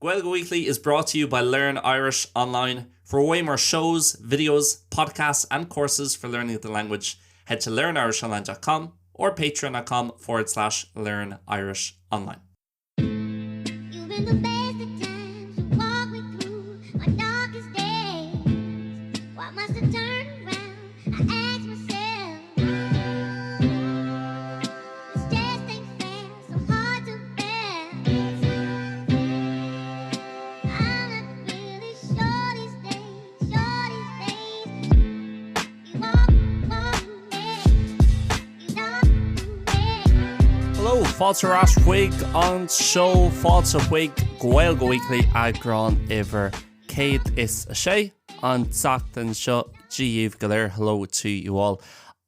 Gaeilge Weekly is brought to you by Learn Irish Online. For way more shows, videos, podcasts and courses for learning the language, head to learnirishonline.com or patreon.com forward slash learn Irish online. You've been the best of times to walk me through my darkest days. Why must I turn around? I ask myself. This just ain't fair, so hard to bear. I'm not really sure these days, sure these days. You walk, walk me, you don't me. Hello, fáilte ar ais chuig an seó Fáilte chuig Gaeilge Weekly eagrán uimhir 106 an tseachtain seo. Dia dhaoibh go léir, hello to you all.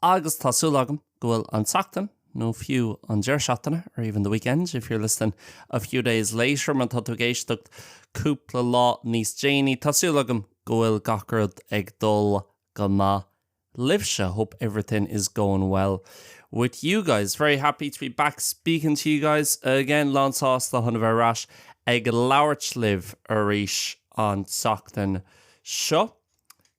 Agus tá súil agam go bhfuil an tseachtain, nó fiú an deireadh seachtaine, or even the weekend if you're listening a few days later, má tá tú ag éisteacht cúpla lá níos déanaí, tá súil agam go bhfuil gach rud ag dul go maith libhse. Hope everything is going well with you guys. Very happy to be back speaking to you guys again. Lán sásta chun a bheith ar ais ag labhairt libh arís an tseachtain seo.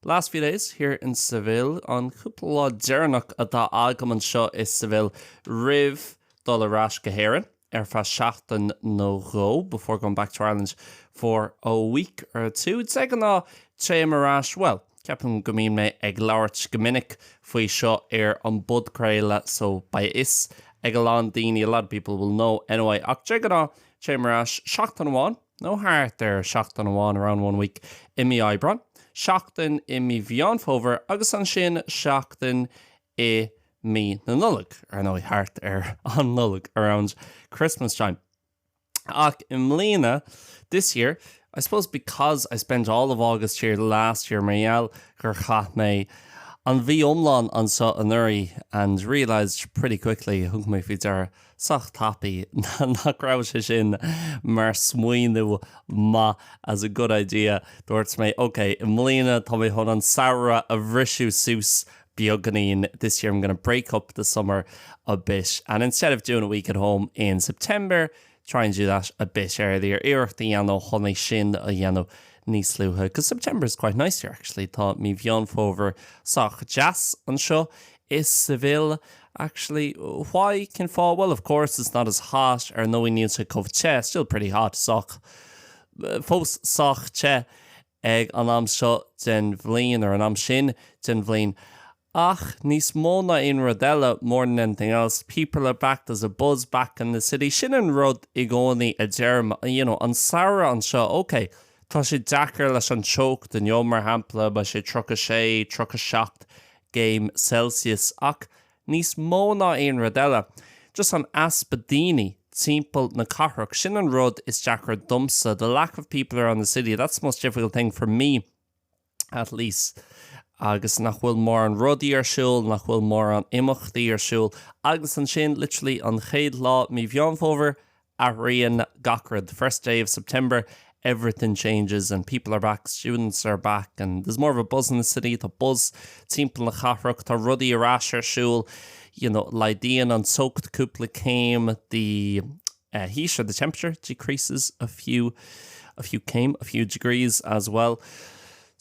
Last few days here in Seville, an cúpla lá deireanach atá agam anseo i Seville roimh dul ar ais go hÉirinn ar feadh seachtain nó dhó before going back to Ireland for a week or two. De ghnáth téim ar ais, bhuel, ceapaim go mbíonn mé ag labhairt go minic faoi seo ar an bpodchraoladh so beidh a fhios ag a lán daoine, a lot of people will know anyway, ach de ghnáth téim ar ais seachtain amháin nó thart ar seachtain amháin, around one week, i mí Aibreáin, seachtain i mí Mheán Fómhair agus ansin seachtain i mí na Nollag, ar ndóigh, thart ar an Nollaig, around Christmas time. Ach i mbliana, this year, I suppose because I spent all of August here last year, mar gheall gur chaith mé an mhí iomlán anseo anuraidh and realised pretty quickly, thug mé faoi deara sách tapaidh nach raibh sé sin mar smaoineamh maith as a good idea, dúirt mé ok, i mbliana tá mé chun an samhradh a bhriseadh suas beagáinín, this year I'm gonna break up the summer a bit and instead of doing a week at home in September, try and do that a bit earlier, iarracht a dhéanamh chun é sin a dhéanamh níos luaithe, because September is quite nice here actually, tá mí Mheán Fómhair sách deas anseo i Seville actually. Why? Cén fáth? Well of course it's not as hot, ar ndóigh níl sé chomh te, still pretty hot, sách, fós sách te ag an am seo den bhliain, or an am sin den bhliain. Ach níos mó ná aon rud eile, more than anything else, people are back, there's a buzz back in the city. Sin an rud i gcónaí a deirim, you know, an samhradh anseo, ok, tá sé deacair leis an teocht inniu, mar shampla, beidh sé 36, 37 gcéim Celsius, ach níos mó ná aon rud eile, just an easpa daoine timpeall na cathrach, sin an rud is deacra domsa, the lack of people around the city, that's the most difficult thing for me at least, agus nach bhfuil mórán rudaí ar siúl, nach bhfuil mórán imeachtaí ar siúl, agus ansin, literally an chéad lá mí Mheán Fómhair, athraíonn gach rud, the first day of September, everything changes and people are back, students are back and there's more of a buzz in the city, tá buzz timpeall na cathrach, tá rudaí ar ais ar siúl, you know, laghdaíonn an teocht cúpla céim, the uh, heat or the temperature decreases a few, a few céim, a few degrees as well.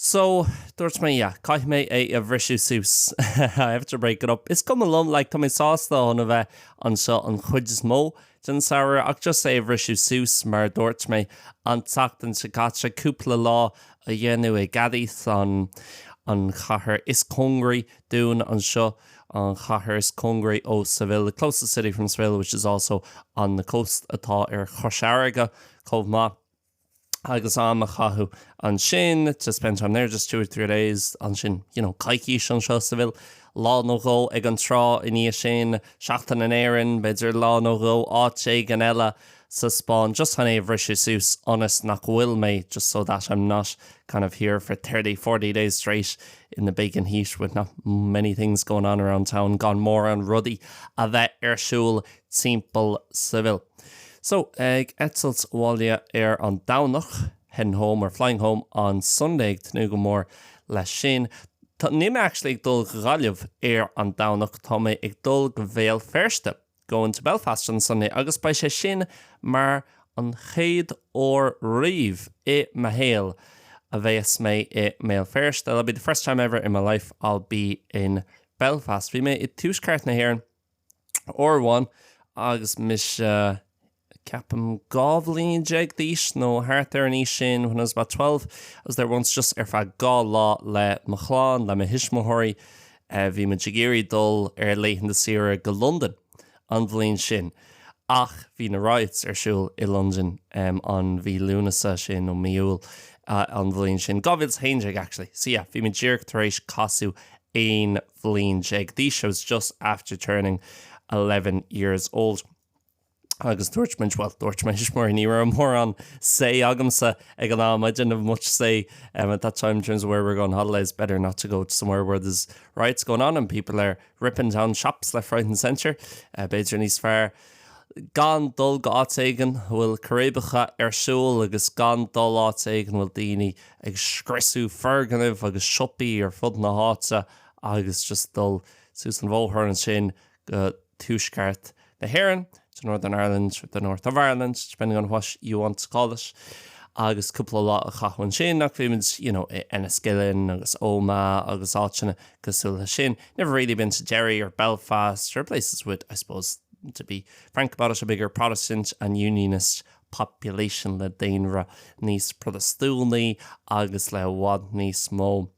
So, dúirt mé, yeah, caithfidh mé é a bhriseadh suas, I have to break it up. Is cuma liom, like, tá mé sásta chun a bheith anseo an chuid is mó den samhradh ach just é a bhriseadh suas mar a dúirt mé an tseachtain seo caite, cúpla lá a dhéanamh i gCadiz, an an chathair is cóngaraí dúinn anseo, an chathair is cóngaraí ó Seville, the closest city from Seville which is also on the coast, atá ar Chois Fharraige chomh maith. agus am a chaitheamh ansin, to spend time there, just two or three days, ansin, you know, coicís anseo i Seville, lá nó dhó ag an trá i ndiaidh sin, seachtain in Éirinn, b'fhéidir lá nó dhó áit éigin eile sa Spáinn, just chun é a bhriseadh suas ionas nach bhfuil mé, just so that I'm not kind of here for 30, 40 days straight in the baking heat with not many things going on around town, gan mórán rudaí a bheith ar siúl timpeall Seville. So, ag eitilt abhaile ar an Domhnach, heading home or flying home on Sunday, ag tnúth go mór leis sin. Tá, níl mé actually ag dul go Gaillimh ar an Domhnach, tá mé ag dul go Bhéal Feirste, going to Belfast on Sunday, agus beidh sé sin mar. an chéad uair riamh i mo shaol a bheas mé i mBéal Feirste. That'll be the first time ever in my life I'll be in Belfast. Bhí mé i dtuaisceart na hÉireann uair amháin agus mise ceapaim 12 bhliain d'aois nó thart ar an aois sin when I was about 12. I was there once just ar feadh dhá lá le mo chlann, le mo thuismitheoirí. Bhí muid ag iarraidh dul ar laethanta saoire go Londain an bhliain sin ach bhí na riots ar siúl i Londain an mhí Lúnasa sin nó mí Iúil an bhliain sin, 2011 actually. So yeah, bhí mé díreach tar éis casadh 11 bhliain d'aois, I was just after turning 11 years old. Agus dúirt muid, bhuel, dúirt mo thuismitheoirí, ní raibh mórán say agamsa ag an am, I didn't have much say um, at that time in terms of where we're going on holidays, better not to go to somewhere where there's riots going on and people are ripping down shops left, right and centre. Uh, b'fhéidir níos fearr gan dul go áit éigin a bhfuil círéibeacha ar siúl agus gan dul áit éigin a bhfuil daoine ag scriosadh foirgnimh agus siopaí ar fud na háite agus just dul suas an bhóthar ansin go tuaisceart na hÉireann, to Northern Ireland, the north of Ireland, depending on what you want to call it, agus cúpla lá a chaitheamh ansin ach bhí muid, you know, i Enniskillen agus Omagh agus áiteanna cosúil le sin. Never really been to Derry or Belfast or places with, I suppose, to be frank about it, a bigger Protestant and Unionist population le daonra níos Protastúnaí agus le i bhfad níos mó.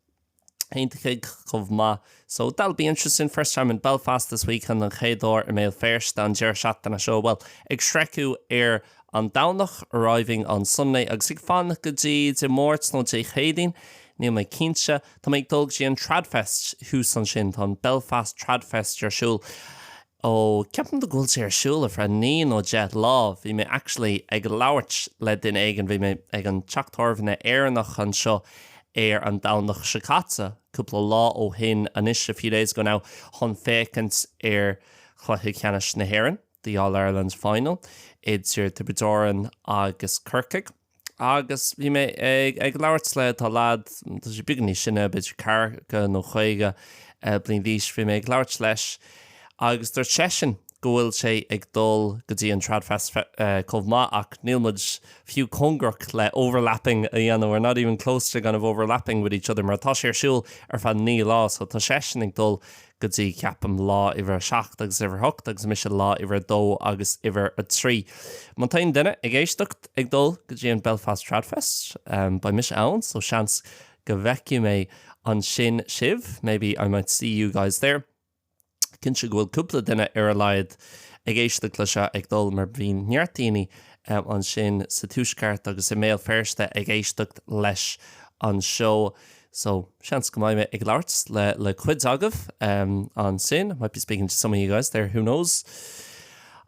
Aontachtaigh chomh maith. So that'll be interesting, first time in Belfast this weekend, an chéad uair i mBéal Feirste an deireadh seachtaine seo, bhuel, ag sroicheadh ar an Domhnach, arriving on Sunday, agus ag fanacht go dtí Dé Máirt nó Dé Céadaoin, níl mé cinnte. Tá mé ag dul go dtí an Tradfest thuas ansin, tá an Belfast Tradfest ar siúl. Ó, ceapaim go bhfuil sé ar siúl ar feadh 9 nó 10 lá. Bhí mé actually ag labhairt le duine éigin, bhí mé ag an teach tábhairne Éireannach anseo ar an Domhnach seo caite, cúpla lá ó shin anois, a few days ago now, chun féachaint ar chluiche ceannais na hÉireann, the All-Ireland Final, idir Tiobraid Árann agus Corcaigh. Agus bhí mé ag ag labhairt le, tá leaid, tá sé beagán níos sine, b'fhéidir ceathracha nó 50 bliain d'aois, bhí mé ag labhairt leis agus dúirt seisean go bhfuil sé ag dul go dtí an Tradfest chomh maith ach níl muid fiú cóngarach le overlapping a dhéanamh, we're not even close to kind of overlapping with each other mar tá sé ar siúl ar feadh 9 lá so tá seisean ag dul go dtí, ceapaim, lá uimhir a seacht agus uimhir a hocht agus mise lá uimhir a dó agus uimhir a trí. Má tá aon duine ag éisteacht ag dul go dtí an Belfast Tradfest, beidh mise ann so seans go bhfeicfidh mé ansin sibh, maybe I might see you guys there. Cinnte go bhfuil cúpla duine ar a laghad ag éisteacht le seo ag dul mar bhí neart daoine ansin sa Tuaisceart agus i mBéal Feirste ag éisteacht leis an seó. So, seans go mbeidh mé ag labhairt le le cuid agaibh ansin, might be speaking to some of you guys there, who knows.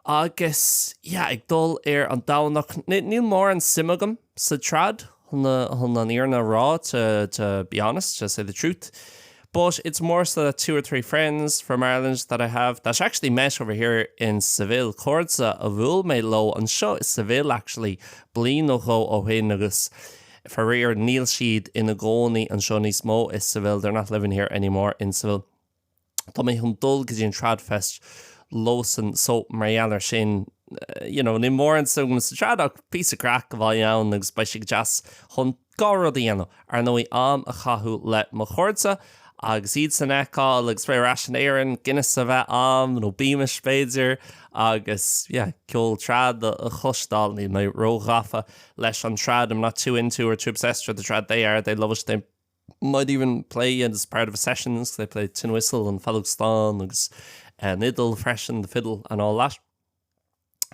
Agus, yeah, ag dul ar an Domhnach, níl mórán suim agam sa trad, chun chun an fhírinne a rá, to to be honest, to say the truth. But it's more so that two or three friends from Ireland that I have, that I actually met over here in Seville, cairde a bhuail mé leo anseo i Seville actually, bliain nó dhó ó shin agus, Faraor, níl siad ina gcónaí anseo níos mó i Seville, they're not living here anymore in Seville. Tá mé chun dul go dtí an Tradfest leosan so mar gheall ar sin, you know, níl mórán suim agam sa trad ach píosa craic a bheidh ann agus beidh sé go deas chun dhá rud a dhéanamh, ar ndóigh am a chaitheamh le mo chairde agus iad san a fheiceáil agus bheith ar ais in Éirinn, Guinness a bheith a'm nó Beamish b'fhéidir agus yeah, ceol trad a chloisteáil, níl mé róghafa leis an trad, I'm not too into or too obsessed with the trad, they are, they love it, they might even play it as part of a session, they play tin whistle and feadóg stáin agus an fhidil freisin, the fiddle and all that.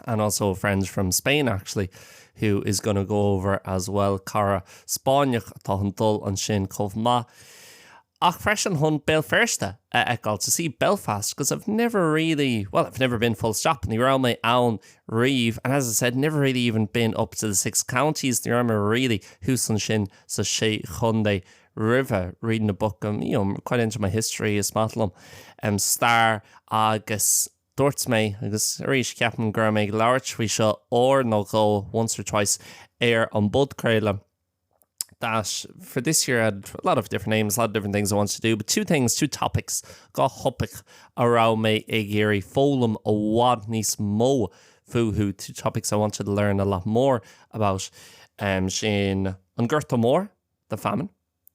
And also a friend from Spain actually who is gonna go over as well, cara Spáinneach atá chun dul ansin chomh maith. Ach freisin chun Béal Feirste a fheiceáil, to see Belfast, because I've never really, well I've never been full stop, ní raibh mé ann riamh, and as I said, never really even been up to the six counties, ní raibh mé really thuas ansin sa sé chontae roimhe, reading a book, I'm, you know, I'm quite into my history, is maith liom um, stair agus dúirt mé, agus arís ceapaim go raibh mé ag labhairt faoi seo uair nó dhó, once or twice, ar an bpodchraoladh. that for this year I had a lot of different aims, a lot of different things I wanted to do, but two things, two topics, dhá thopaic a raibh mé ag iarraidh foghlaim i bhfad níos mó. fúthu, two topics I wanted to learn a lot more about, sin an Gorta Mór, the famine,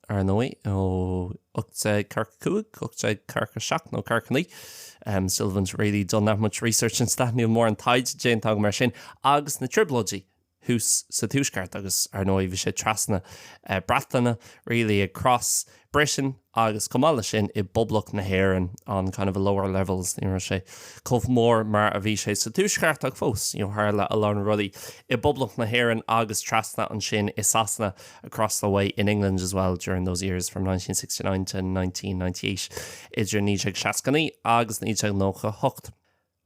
ar ndóigh, ó 1845, 1847 nó 49, still haven't really done that much research into that, níl mórán taighde déanta agam ar sin, agus na Trioblóidí, thuas sa Tuaisceart agus ar ndóigh bhí sé trasna Breataine, really across Britain agus chomh maith leis sin i bPoblacht na hÉireann on kind of a lower levels, ní raibh sé chomh mór mar a bhí sé sa Tuaisceart ach fós you know tharla a lán rudaí i bPoblacht na hÉireann agus trasna ansin i Sasana across the way in England as well during those years from 1969 to 1998 idir 1969 agus 1998.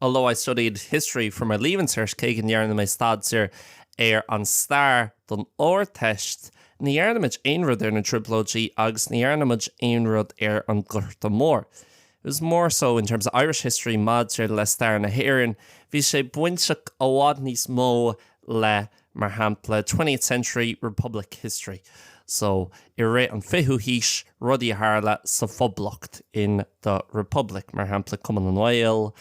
Although I studied history for my Leaving Cert, cé go ndearna mé staidéar ar an stair don Ardteist, ní dhearna muid aon rud ar na Trioblóidí agus ní dhearna muid aon rud ar an Gorta Mór. It was more so in terms of Irish history maidir le stair na hÉireann, bhí sé bainteach i bhfad níos mó le mar shampla, twentieth century republic history, so i rith an fichiú haois, rudaí a tharla sa Phoblacht, in the Republic, mar shampla, Cumann na nGael,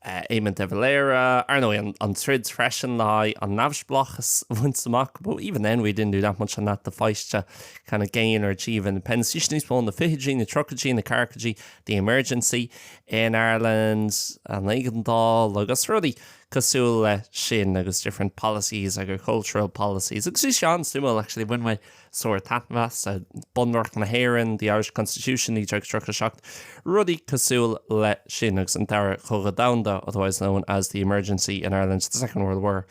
Éamon de Valera, ar ndóigh, an troid freisin le haghaidh an neamhspleáchas a bhaint amach, but even then we didn't do that much on that, the fight to kind of gain or achieve independence. Bhí sé níos mó na fichidí, na tríochaidí, na ceathrachaidí, the emergency in Ireland, an éigeandáil agus rudaí. cosúil le sin agus different policies, agricultural policies agus bhí sé an-suimiúil actually bhain mé sórt taitneamh as, Bunreacht na hÉireann, the Irish Constitution 1937, rudaí cosúil le sin agus an Dara Cogadh Domhanda otherwise known as the Emergency in Ireland, the Second World War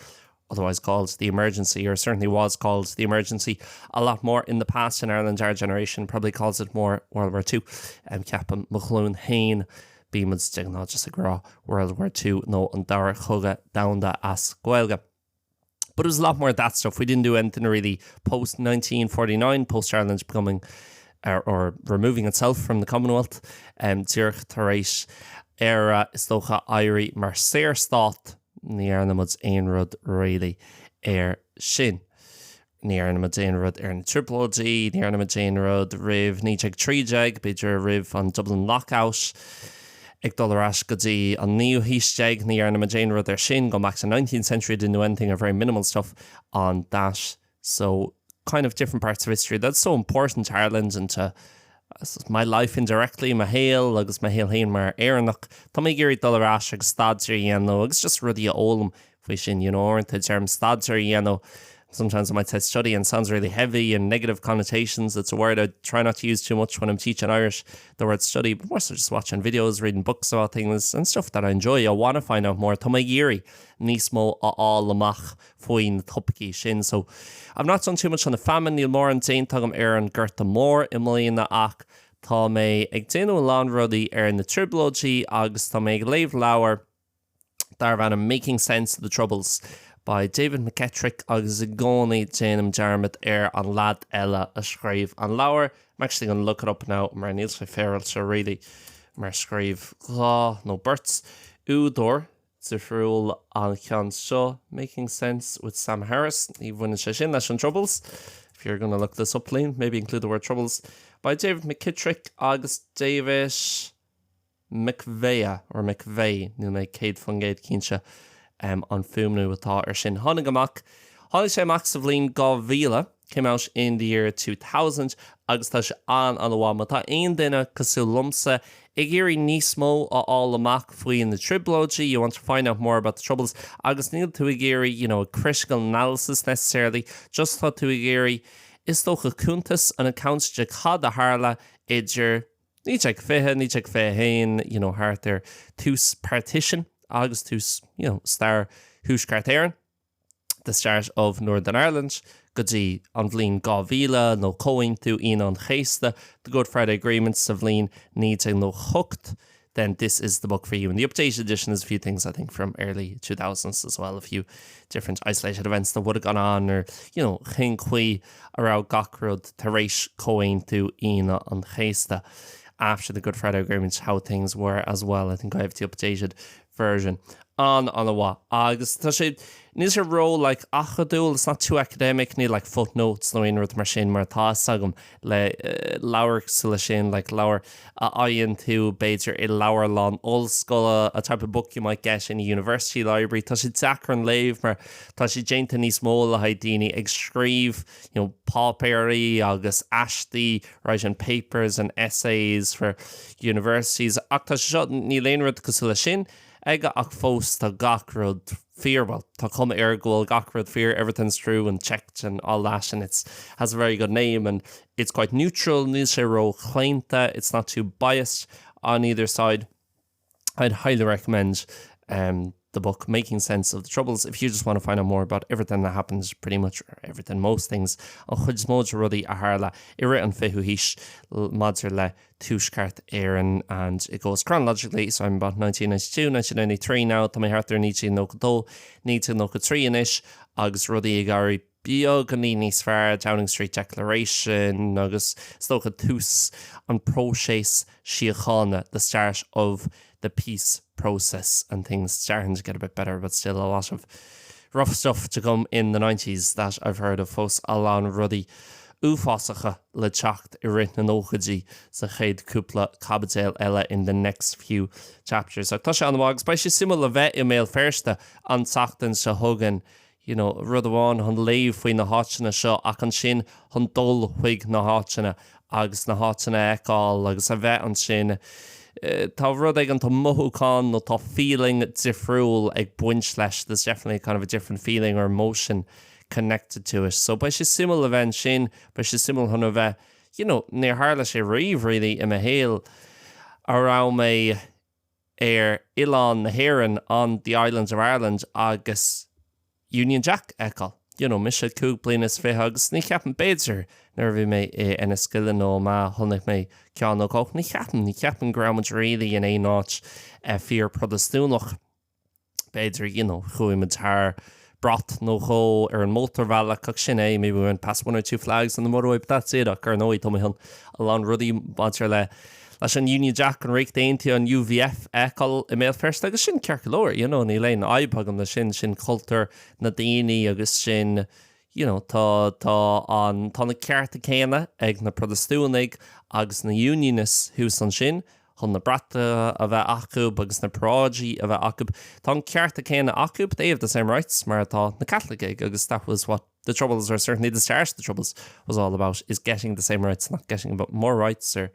otherwise called the Emergency or certainly was called the Emergency a lot more in the past in Ireland, our generation probably calls it more World War II ceapaim mo ghlúin féin Bímid de ghnáth just ag rá World War II nó an Dara Cogadh Domhanda as Gaeilge. But it was a lot more of that stuff. We didn't do anything really post 1949, post Ireland becoming or, or removing itself from the Commonwealth, um, díreach tar éis Éire is dócha éirí mar saorstát, ní dhearna muid aon rud really ar sin. Ní dhearna muid aon rud ar na Trioblóidí, ní dhearna muid aon rud roimh 1913, b'fhéidir roimh an Dublin Lockout, ag dul ar ais go dtí an naoú haois déag, ní dhearna muid aon rud ar sin, going back to the 19th century, didn't do anything or very minimal stuff on that. So, kind of different parts of history that's so important to Ireland and to my life indirectly, mo shaol agus mo shaol féin mar Éireannach. Tá mé ag iarraidh dul ar ais agus staidéar a dhéanamh agus just rudaí a fhoghlaim faoi sin, you know, uaireanta deirim staidéar a dhéanamh, sometimes I might say study and it sounds really heavy and negative connotations, it's a word I try not to use too much when I'm teaching Irish, the word study, but more so just watching videos, reading books about things and stuff that I enjoy, I want to find out more, tá mé ag iarraidh níos mó a fháil amach faoi na topaicí sin. So, I've not done too much on the famine, níl mórán déanta agam ar an Gorta Mór i mbliana ach tá mé ag déanamh a lán rudaí ar na Trioblóidí agus tá mé ag léamh leabhar darbh ainm Making Sense of the Troubles by David McKittrick agus i gcónaí déanaim dearmad ar an leaid eile a scríobh an leabhar. I'm actually gonna look it up now mar níl sé féaráilte really mar scríobh dhá nó beirt údar difriúil an ceann seo Making Sense with Sam Harris ní bhaineann sé sin leis an Troubles if you're gonna look this up Liam maybe include the word Troubles by David McKittrick agus David McVeigh or McVeigh, níl mé 100% cinnte an fuaimniú atá air sin. Tháinig amach, tháinig sé amach sa bhliain 2000, came out in the year 2000, agus tá sé an-an-mhaith. Má tá aon duine cosúil liomsa ag iarraidh níos mó a fháil amach faoi na Trioblóidí, you want to find out more about the Troubles, agus níl tú ag iarraidh, you know, a critical analysis necessarily, just tá tú ag iarraidh, is dócha cuntas, an account de cad a tharla idir 1920, 1921, you know, thart ar tús partition agus tús, you know, stair Thuaisceart Éireann, the start of Northern Ireland, go dtí an bhliain 2000 nó Comhaontú Aoine an Chéasta, the Good Friday Agreement sa bhliain 1998, then this is the book for you. And the updated edition is a few things I think from early 2000s as well, a few different isolated events that would have gone on or, you know, cén chaoi a raibh gach rud tar éis Comhaontú Aoine an Chéasta after the Good Friday Agreement, how things were as well. I think I have the updated version. An-an-mhaith. Agus tá sé, níl sé ró like acadúil, it's not too academic, níl like footnotes nó aon rud mar sin mar atá fhios agam le leabhar cosúil leis sin, like leabhar a fhaigheann tú b'fhéidir i leabharlann ollscoile, a type of book you might get in a university library. Tá sé deacair chun léamh mar tá sé déanta níos mó le haghaidh daoine ag scríobh you know páipéirí agus aistí, writing papers and essays for universities ach tá sé seo, níl aon rud cosúil leis sin aige ach fós tá gach rud fíor, bhuel tá cuma air go bhfuil gach rud fíor, everything's true and checked and all that and it's has a very good name and it's quite neutral, níl sé ró-chlaonta, it's not too biased on either side. I'd highly recommend um, the book Making Sense of the Troubles if you just want to find out more about everything that happens pretty much or everything most things an chuid is mó de rudaí a tharla i rith an 20ú haois maidir le Tuaisceart Éireann and it goes chronologically so I'm about 1992 1993 now tá mé thart ar 1992 1993 anois agus rudaí ag éirí beagáinín níos fearr, Downing Street Declaration agus is dócha tús an próiseas síochána, the start of the peace process and things starting to get a bit better but still a lot of rough stuff to come in the nineties that I've heard of fós a lán rudaí uafásacha le teacht i rith na nóchaidí sa chéad cúpla caibidil eile in the next few chapters. Ach tá sé an-mhaith agus beidh sé suimiúil a bheith i mBéal Feirste an tseachtain seo chugainn you know, rud amháin chun léamh faoi na háiteanna seo ach ansin chun dul chuig na háiteanna agus na háiteanna a fheiceáil agus a bheith ansin, tá rud éigin, tá mothúchán nó tá feeling difriúil ag baint leis, there's definitely kind of a different feeling or emotion connected to it. So beidh sé suimiúil a bheith ansin, beidh sé suimiúil chun a bheith, you know, níor tharla sé riamh really i mo shaol a raibh mé ar oileán na hÉireann, on the island of Ireland, agus Union Jack a fheiceáil. You know, mise 25 bliana agus ní cheapaim, b'fhéidir nuair a bhí mé i Enniskillen nó má chonaic mé ceann nó dhó, ní cheapaim, ní cheapaim go raibh muid really in aon áit fíor Protastúnach. B'fhéidir, you know, chuaigh muid thar brat nó dhó ar an mótarbhealach ach sin é, maybe we went past one or two flags on the motorway but that's it ach ar ndóigh tá mé chun a lán rudaí maidir le leis an Union Jack, an Ríocht Aontaithe, an UVF a fheiceáil i mBéal Feirste agus sin ceart go leor, you know, níl aon fhadhb agam le sin, sin cultúr na daoine agus sin, you know, tá, tá an, tá na cearta céanna ag na Protastúnaigh agus na Unionists thuas ansin, chun na bratacha a bheith acu agus na paráidí a bheith acu. Tá an cearta céanna acu, they have the same rights, mar atá na Caitlicigh agus that was what the Troubles, or certainly the start of the Troubles, was all about, is getting the same rights, not getting about more rights or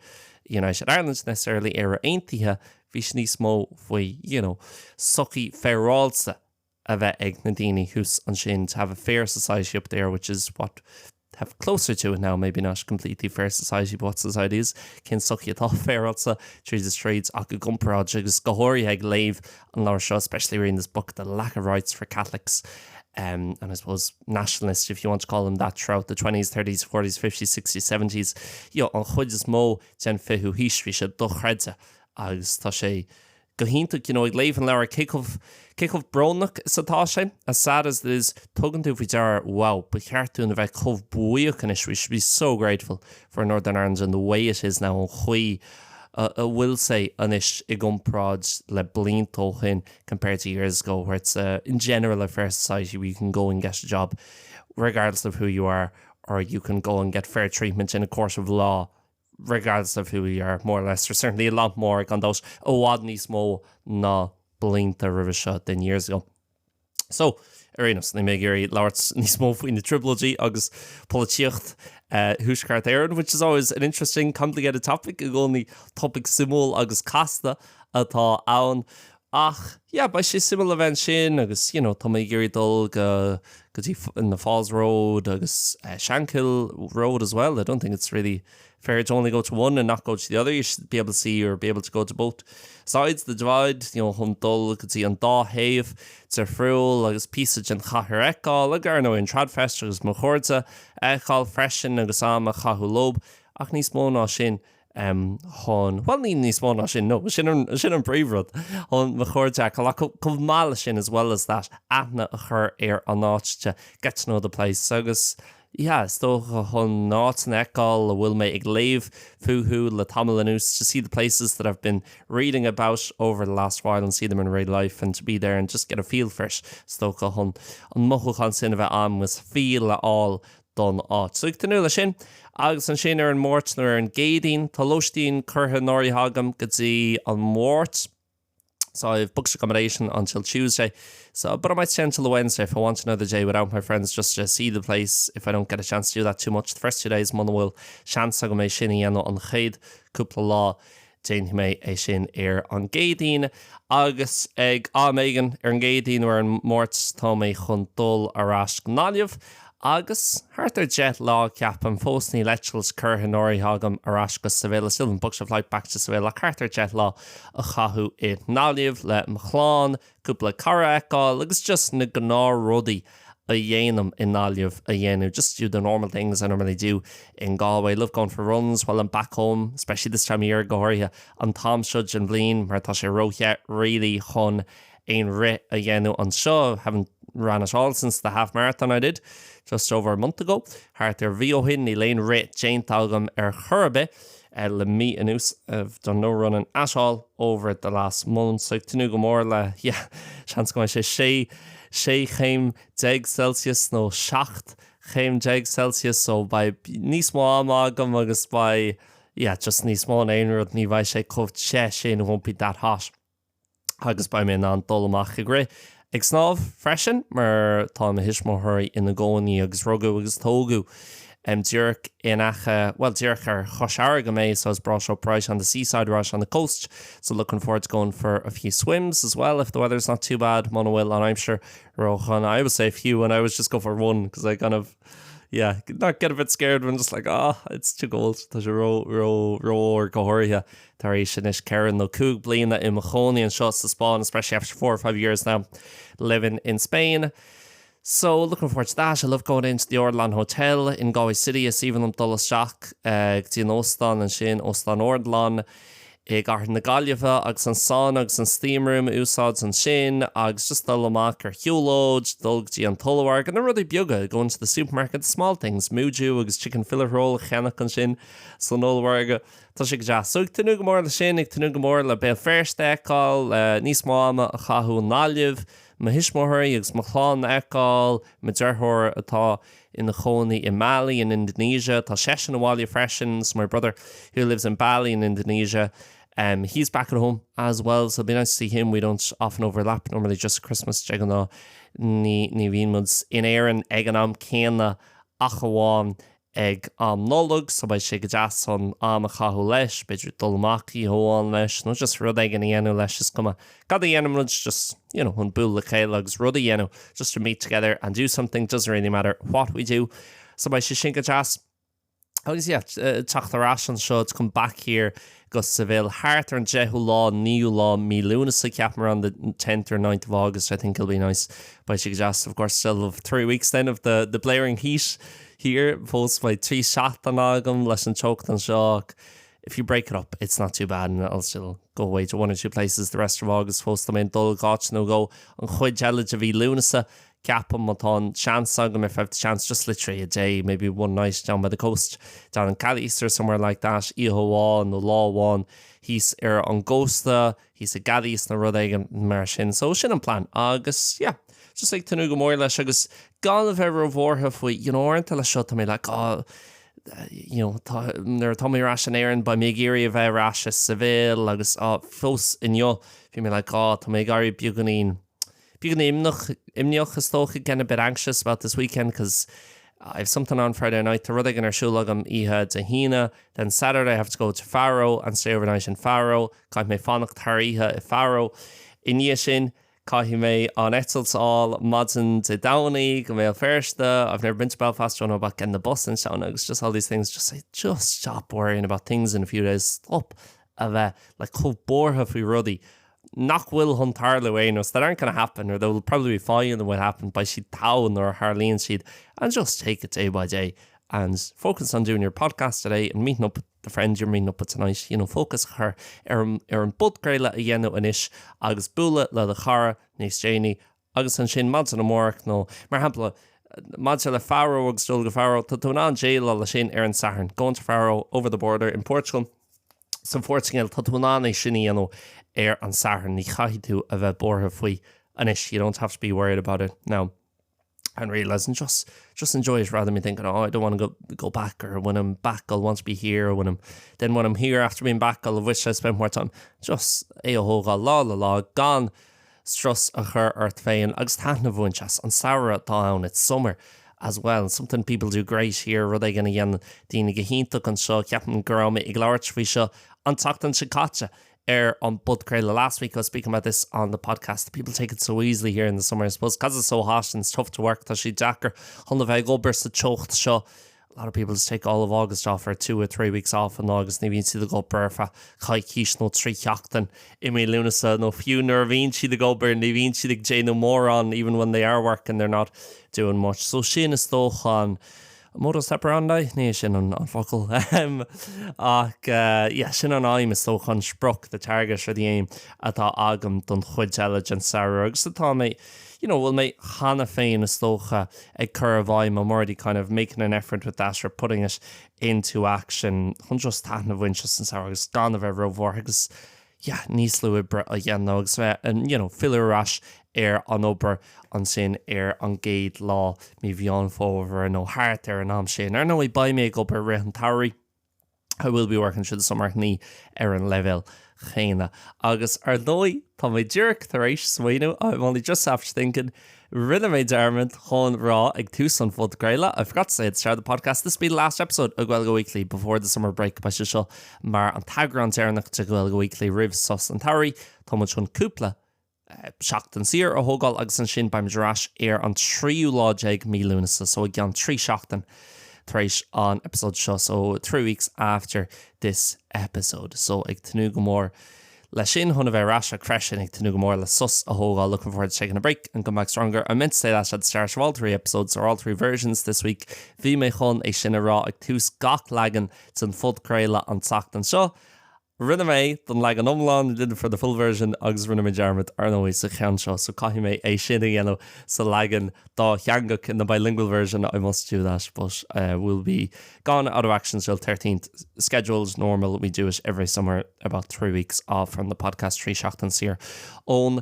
United Ireland necessarily, Éire Aontaithe, bhí sé níos mó faoi, you know, sochaí féaráilte a bheith ag na daoine thuas ansin, to have a fair society up there, which is what have closer to it now, maybe not completely fair society, but what society is, cén sochaí atá féaráilte tríd is tríd ach i gcomparáid agus go háirithe ag léamh an leabhair seo, especially reading this book, The Lack of Rights for Catholics um, and I suppose nationalists, if you want to call them that, throughout the 20s, 30s, 40s, 50s, 60s, 70s, you know, an chuid is mó den 20ú haois bhí sé dochreidte agus tá sé go hiontach, you know, ag léamh an leabhair, cé chomh, cé chomh brónach is atá sé, as sad as it is, tugann tú faoi deara, wow, ba cheart dúinn a bheith chomh buíoch anois, we should be so grateful for Northern Ireland and the way it is now, an chaoi a bhfuil sé anois i gcomparáid le blianta ó shin, compared to years ago, where it's a, in general a fair society where you can go and get a job regardless of who you are, or you can go and get fair treatment in a court of law regardless of who you are, more or less, or certainly a lot more, gan dabht, i bhfad níos mó ná blianta roimhe seo, than years ago. So, ar aon nós, níl mé ag iarraidh labhairt níos mó faoi na trioblóidí agus polaitíocht Thuaisceart Éireann, which is always an interesting, complicated topic, i gcónaí topaic suimiúil agus casta atá ann. Ach, yeah, beidh sé suimiúil a bheith ansin agus, you know, tá mé ag iarraidh dul go, go dtí na Falls Road agus Shankill Road as well. I don't think it's really fair to only go to one and not go to the other. You should be able to see or be able to go to both sides, the divide, you know, chun dul go dtí an dá thaobh difriúil agus píosa den chathair a fheiceáil agus ar ndóigh an Tradfest agus mo chairde a fheiceáil freisin agus am a chaitheamh leo. Ach níos mó ná sin, chun, bhuel ní níos mó ná sin, no, sin an, sin an príomhrud, chun mo chairde a fheiceáil ach chomh maith leis sin as well as that, aithne a chur ar an áit to get to know the place agus, yeah, is dócha chun na háiteanna a fheiceáil a bhfuil mé ag léamh fúthu le tamall anuas, to see the places that I've been reading about over the last while and see them in real life and to be there and just get a feel for it, is dócha chun an mothúchán sin a bheith agam agus feel a fháil don áit. So ag tnúth leis sin. Agus ansin ar an Máirt nó ar an gCéadaoin, tá lóistín curtha in áirithe agam go dtí an Mháirt. So I've booked accommodation until Tuesday. So, but I might stay until the Wednesday if I want another day without my friends just to see the place if I don't get a chance to do that too much the first two days muna bhfuil seans agam é sin a dhéanamh an chéad cúpla lá déanfaidh mé é sin ar an gCéadaoin agus ag am éigin ar an gCéadaoin nó ar an Máirt tá mé chun dul ar ais go Gaillimh Agus thart ar 10 lá, ceapaim, fós níl eitilt curtha in áirithe agam ar ais go Seville, I still haven't booked a flight back to Seville, ach thart ar 10 lá a chaitheamh i nGaillimh le mo chlann, cúpla cara a fheiceáil agus just na gnáthrudaí a dhéanaim i nGaillimh a dhéanamh, just do the normal things I normally do in Galway. Love going for runs while I'm back home, especially this time of year, go háirithe an t-am seo den bhliain mar tá sé róthe really chun aon rith a dhéanamh anseo, haven't ran at all since the half marathon I did just over a month ago, thart ar mhí ó shin, níl aon rith déanta agam ar chor ar bith le mí anuas, I've done no running at all over the last month, so ag tnúth go mór le, yeah, seans go mbeidh sé sé, sé chéim déag Celsius nó 17 chéim Celsius, so beidh níos mó ama agam agus beidh, yeah, just níos mó ná aon rud, ní bheidh sé chomh te sin, it won't be that hot. agus beidh mé in ann dul amach ag rith, ag snámh freisin mar tá mo thuismitheoirí ina gcónaí agus rugadh agus tógadh díreach in aice, bhuel díreach ar Chois Fharraige mé so I was brought up right on the seaside, right on the coast so looking forward to going for a few swims as well if the weather's not too bad muna bhfuil an aimsir ródhona. I always say few when I always just go for one because I kind of yeah, not get a bit scared when just like ah oh, it's too cold tá sé ró ró rófhuar go háirithe Tar éis anois ceithre nó cúig bliana i mo chónaí anseo sa Spáinn, especially after four or five years now living in Spain. So, looking forward to that. I love going into the Orlán Hotel in Galway City. Is aoibhinn liom dul isteach go dtí an óstán ansin, Óstán Orlán i gCathair na Gaillimhe agus an sauna agus an steam room a úsáid ansin agus just dul amach ar shiúlóid, dul go dtí an t-ollmhargadh, na rudaí beaga, going to the supermarket, the small things, muju agus chicken fillet roll a cheannach ansin san ollmhargadh. Tá sé go deas. So ag tnúth go mór le sin, ag tnúth go mór le Béal Feirste a fheiceáil, le níos mó ama a chaitheamh i nGaillimh, mo thuismitheoirí agus mo chlann a fheiceáil, mo deartháir atá ina chónaí i mBali in Indonesia, tá seisean abhaile freisin, so my brother who lives in Bali in Indonesia, um, he's back at home as well, so it'll be nice to see him, we don't often overlap, normally just Christmas, de ghnáth ní, ní bhíonn muid in Éirinn ag an am céanna ach amháin ag am Nollag so beidh sé go deas chun am a chaitheamh leis, b'fhéidir dul amach oíche amháin leis nó just rud éigin a dhéanamh leis, is cuma cad a dhéanann muid just you know chun bualadh le chéile agus rud a dhéanamh just to meet together and do something, doesn't really matter what we do so beidh sé sin go deas. Agus yeah, teacht ar ais anseo to come back here go Seville thart ar an 10ú lá, 9ú lá mí Lúnasa, ceapaim around the 10th or 9th of August, I think it'll be nice. Beidh sé go deas, of course, still have three weeks then of the, the blaring heat here, fós beidh trí seachtain agam leis an teocht anseo ach if you break it up, it's not too bad and I'll still go away to one or two places the rest of August fós tá mé ag dul go áit nó dhó an chuid eile de mhí Lúnasa. Ceapaim má tá an seans agam, if I've the chance, just literally a day, maybe one night down by the coast, down in Cadiz or somewhere like that, oíche amháin nó lá amháin thíos ar an gcósta, thíos i gCadiz nó rud éigin mar sin. So sin an plean agus yeah, just ag tnúth go mór leis agus gan a bheith róbhuartha faoi, you know, uaireanta leis seo tá mé like, oh, you know, tá, nuair atá mé ar ais in Éirinn beidh mé ag iarraidh a bheith ar ais i Seville agus ah, fós inniu bhí mé like, oh, tá mé ag éirí beagáinín Beagán imníoch, imníoch is dócha, getting a bit anxious about this weekend cos I have something on Friday night, tá rud éigin ar siúl agam oíche Dé hAoine, then Saturday I have to go to Faro and stay overnight in Faro, caithfidh mé fanacht thar oíche i Faro. I ndiaidh sin, caithfidh mé an eitilt a fháil maidin Dé Domhnaigh go Béal Feirste, I've never been to Belfast, don't know about getting the bus in town agus just all these things, just say just stop worrying about things in a few days, stop a bheith like chomh buartha faoi rudaí. nach bhfuil chun tarlú ar aon nós, that aren't gonna happen or they'll probably be fine when happen, beidh siad togha nuair a tharlaíonn siad and just take it day by day and focus on doing your podcast today and meeting up with the friends you're meeting up with tonight, you know, focus a chur ar an, ar an bpodchraoladh a dhéanamh anois agus bualadh le do chara níos déanaí agus ansin maidin amárach nó, mar shampla. Maidir le Faro agus dul go Faro, tá tú in ann déileáil leis sin ar an Satharn. Going to Faro over the border in Portugal, sa Phortaingéil, tá tú in ann é sin a dhéanamh ar an Satharn, ní chaithfidh tú a bheith buartha faoi anois, you don't have to be worried about it now. And realising just just enjoy it rather than be thinking oh I don't want to go go back or when I'm back I'll want to be here or when I'm then when I'm here after being back I'll wish I spent more time. Just é a thógáil lá le lá gan strus a chur ort féin agus taitneamh a bhaint as. An samhradh atá ann, it's summer as well and something people do great here, rud éigin a dhéanann daoine go hiontach anseo. Ceapaim go raibh mé ag labhairt faoi seo an tseachtain seo caite ar an bpodchraoladh. Last week I was speaking about this on the podcast. People take it so easily here in the summer I suppose because it's so hot and it's tough to work. Tá sé deacair chun a bheith ag obair sa teocht seo. A lot of people just take all of August off or two or three weeks off in August ní bhíonn siad ag obair ar feadh coicís nó trí sheachtain i mí Lúnasa nó fiú nuair a bhíonn siad ag obair ní bhíonn siad ag déanamh mórán even when they are working they're not doing much. So sin is dócha an modus operandi? Ní hé sin an focal. Ach yeah sin an aidhm is dócha an sprioc the target or the aim atá agam don chuid eile den samhradh agus atá mé you know, bhfuil mé cheana féin, is dócha, ag cur i bhfeidhm, I'm already kind of making an effort with that or putting it into action chun just taitneamh a bhaint as an samhradh agus gan a bheith róbhuartha agus yeah, níos lú oibre a dhéanamh agus bheith, you know, filleadh ar ais ar an obair ansin ar an gcéad lá mí Mheán Fómhair nó thart ar an am sin. Ar ndóigh, beidh mé ag obair i rith an tsamhraidh. I will be working through the summer ach ní ar an leibhéal chéanna. Agus ar ndóigh, tá mé díreach tar éis smaoineamh, I'm only just after thinking, rinne mé dearmad chun rá ag tús an phodchraoladh, I forgot to say at the start of the podcast, this will be the last episode of Gaeilge Weekly before the summer break, beidh sé seo mar an t-eagrán deireanach de Ghaeilge Weekly roimh sos an tsamhraidh. Tá muid chun cúpla seachtain saor a thógáil agus ansin beimid ar ais ar an tríú lá déag mí Lúnasa, so i gceann 3 seachtain tar éis an episode seo, so 3 weeks after this episode. So ag tnúth go mór leis sin chun a bheith ar ais ach freisin ag tnúth go mór le sos a thógáil, looking forward to taking a break and come back stronger. I meant to say that at the start of all three episodes or all three versions this week. Bhí mé chun é sin a rá ag tús gach leagan den phodchraoladh an tseachtain seo. Rinne mé don leagan iomlán, did it for the full version, agus rinne mé dearmad, ar ndóigh, sa cheann seo, so caithfidh mé é sin a dhéanamh sa leagan dátheangach, in the bilingual version, I must do that, but we'll be gone out of action till 13th, scheduled, normal, we do it every summer, about 3 weeks off from the podcast, 3 seachtain saor ón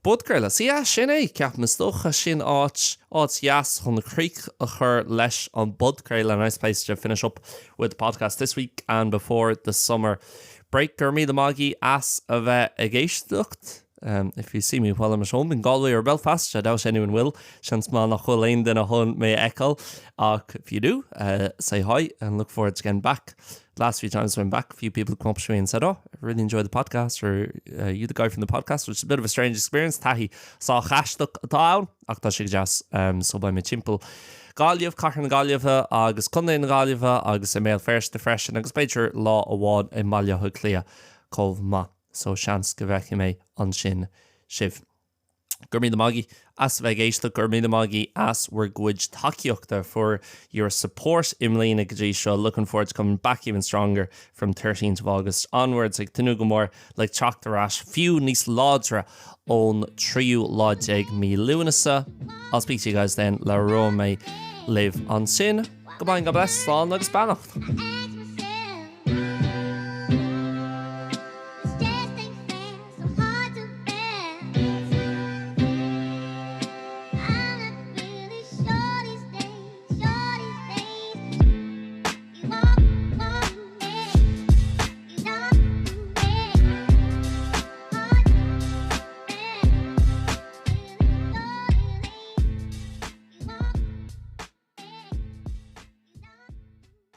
bpodchraoladh. So yeah, sin é, ceapaim, is dócha, sin áit, áit dheas chun críoch a chur leis an bpodchraoladh, a nice place to finish up with the podcast this week and before the summer break. Go raibh míle maith agaibh as a bheith ag éisteacht. Um, if you see me while I'm at home in Galway or Belfast, I doubt anyone will. Seans maith nach bhfuil aon duine chun mé a fheiceáil ach if you do, uh, say hi and look forward to getting back. Last few times I went back, a few people come up to me and said, oh, I really enjoyed the podcast or uh, you the guy from the podcast, which is a bit of a strange experience. Taithí sách aisteach atá ann. Ach tá sé go deas so beidh mé timpeall Gaillimh, Cathair na Gaillimhe agus Contae na Gaillimhe agus i mBéal Feirste freisin agus b'fhéidir lá amháin i mBaile Átha Cliath chomh maith so seans go bhfeicfidh mé ansin sibh. Go raibh míle maith agaibh as a bheith ag éisteacht, go raibh míle maith agaibh as bhur gcuid tacaíochta for your support i mbliana go dtí seo, looking forward to coming back even stronger from 13th of August onwards, ag tnúth go mór le teacht ar ais fiú níos láidre ón tríú lá déag mí Lúnasa. I'll speak to you guys then, labhróidh mé libh ansin. Goodbye and God bless, slán agus beannacht.